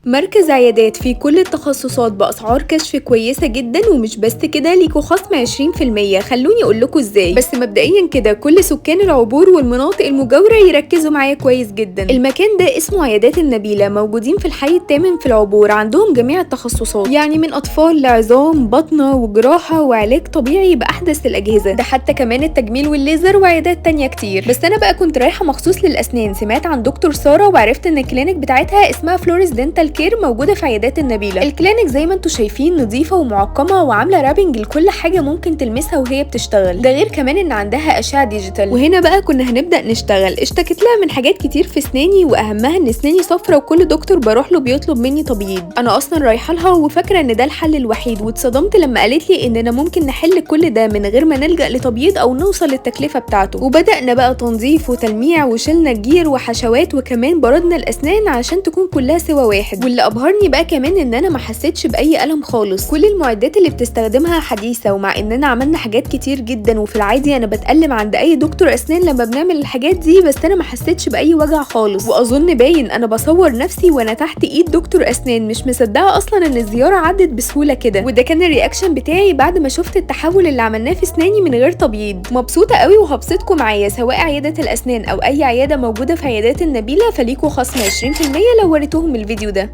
مركز عيادات في كل التخصصات بأسعار كشف كويسة جدا، ومش بس كده ليكوا خصم 20%. خلوني اقول لكم ازاي. بس مبدئيا كده كل سكان العبور والمناطق المجاورة يركزوا معايا كويس جدا. المكان ده اسمه عيادات النبيلة، موجودين في الحي الثامن في العبور. عندهم جميع التخصصات، يعني من أطفال لعظام، بطنة وجراحة وعلاج طبيعي بأحدث الأجهزة، ده حتى كمان التجميل والليزر وعيادات تانية كتير. بس أنا بقى كنت رايحة مخصوص للأسنان، سمعت عن دكتور سارة وعرفت ان ال clinic بتاعتها اسمها فلوريس dental care، موجودة في عيادات النبيلة. ال clinic زي ما انتم شايفين نظيفة ومعقمة وعاملة wrapping لكل حاجة ممكن تلمسها وهي بتشتغل، ده غير كمان ان عندها أشعة digital. وهنا بقى كنا هنبدأ نشتغل. اشتكيت لها من حاجات كتير في اسناني، واهمها ان اسناني صفرة وكل دكتور بروح له بيطلب مني تبييض. انا اصلا رايحة لها وفاكرة ان ده الحل الوحيد، واتصدمت لما قالت لي اننا ممكن نحل كل ده من غير ما نلجأ لتبييض او نوصل للتكلفة بتاعته. وبدأنا بقى تنظيف وتلميع وشلنا الجير وحشوات، وكمان بردنا الاسنان عشان تكون كلها سوا واحد. واللي ابهرني بقى كمان ان انا ما حسيتش باي الم خالص. كل المعدات اللي بتستخدمها حديثه، ومع اننا عملنا حاجات كتير جدا وفي العادي انا بتألم عند اي دكتور اسنان لما بنعمل الحاجات دي، بس انا ما حسيتش باي وجع خالص. واظن باين انا بصور نفسي وانا تحت ايد دكتور اسنان، مش مصدقه اصلا ان الزيارة عدت بسهولة كده. وده كان ال reaction بتاعي بعد ما شفت التحول اللي عملناه في اسناني من غير تبييض. مبسوطة قوي وهبسطكم معايا، سواء عيادة الاسنان او اي عيادة موجودة في عيادات النبيلة، فليكوا خصم 20% لو وريتوهم الفيديو ده.